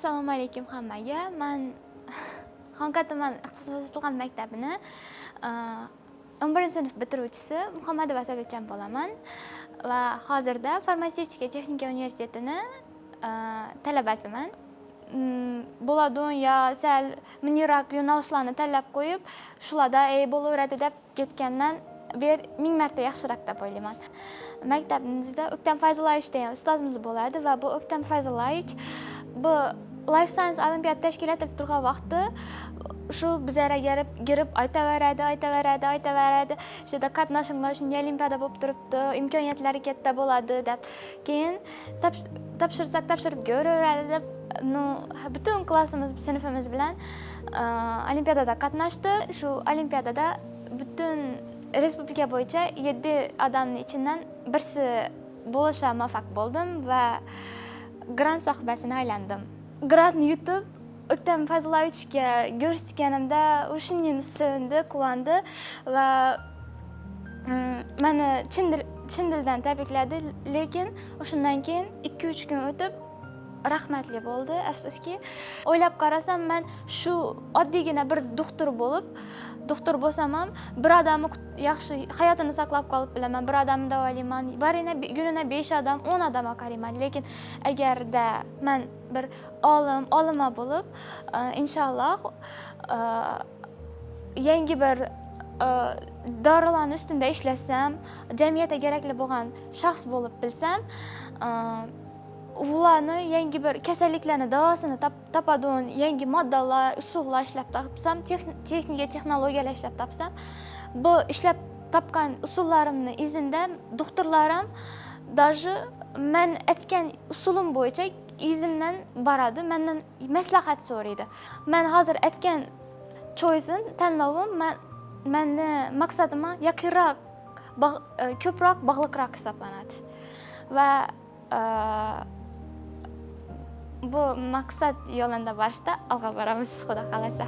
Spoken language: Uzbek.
Assalomu alaykum hammaga. Man Xonqa tuman ixtisoslashtirilgan maktabini 11-sinf bitiruvchisi Muhammadova Sadacham bo'laman va hozirda Farmatsevtika texnika universitetini talabasiman. Bo'ladi yo sal miniyroq yo'nalishlarni tanlab qo'yib, shularda ey bo'laveradi deb ketgandan ber ming marta yaxshiroq deb o'ylayman. Maktabimizda O'ktam Fayzullayevich degan ustozimiz bo'ladi va bu O'ktam Fayzullayevich bu Life Science Olimpiada tashkil etilib turgan vaqti shu bizlarga kirib aytaveradi, aytaveradi, aytaveradi. Shu yerda qatnashinglar, shunday olimpiada bo'lib turibdi, imkoniyatlari katta bo'ladi deb. Keyin topshirsak topshirib ko'raveradi deb, ну, butun klassimiz, sinfimiz bilan olimpiadada qatnashdi. Shu olimpiadada butun respublika bo'yicha 7 odamni ichidan birsi bo'lishga muvaffaq bo'ldim va grant sohibasiga aylandim. Grantni yutib, O'ktam Fayzullayevichga ko'rsatganimda u shunday sevindi, quvondi va meni chin dildan tabrikladi. Lekin o'shandan keyin 2-3 kun o'tib rahmatli bo'ldi, afsuski. O'ylab qarasam, man shu oddiygina bir doktor bo'lib, doktor bo'lsam ham bir odamni yaxshi hayotini saqlab qolib bilaman, bir odamni davolayman, barina kunina 5 odam, 10 odamga qarayman. Lekin agarda man bir olim, olima bo'lib, inshaalloh, yangi bir dorilarni ustida ishlasam, jamiyatga kerakli bo'lgan shaxs bo'lib bilsam, ularni yangi bir kasalliklarni davosini topadigan yangi moddalar, usullar ishlab topsam, texnika, texnologiyalar ishlab topsam, bu ishlab topgan usullarimni izinda doktorlar ham даже man aytgan usulim bo'yicha izimdan boradi, mandan maslahat so'raydi. Man hozir aytgan choice'im, tanlovim man mani maqsadimga yaqinroq, ko'proq bog'liqroq hisoblanadi va bu maqsad yo'lida borishda olg'a boramiz, xudo xohlasa.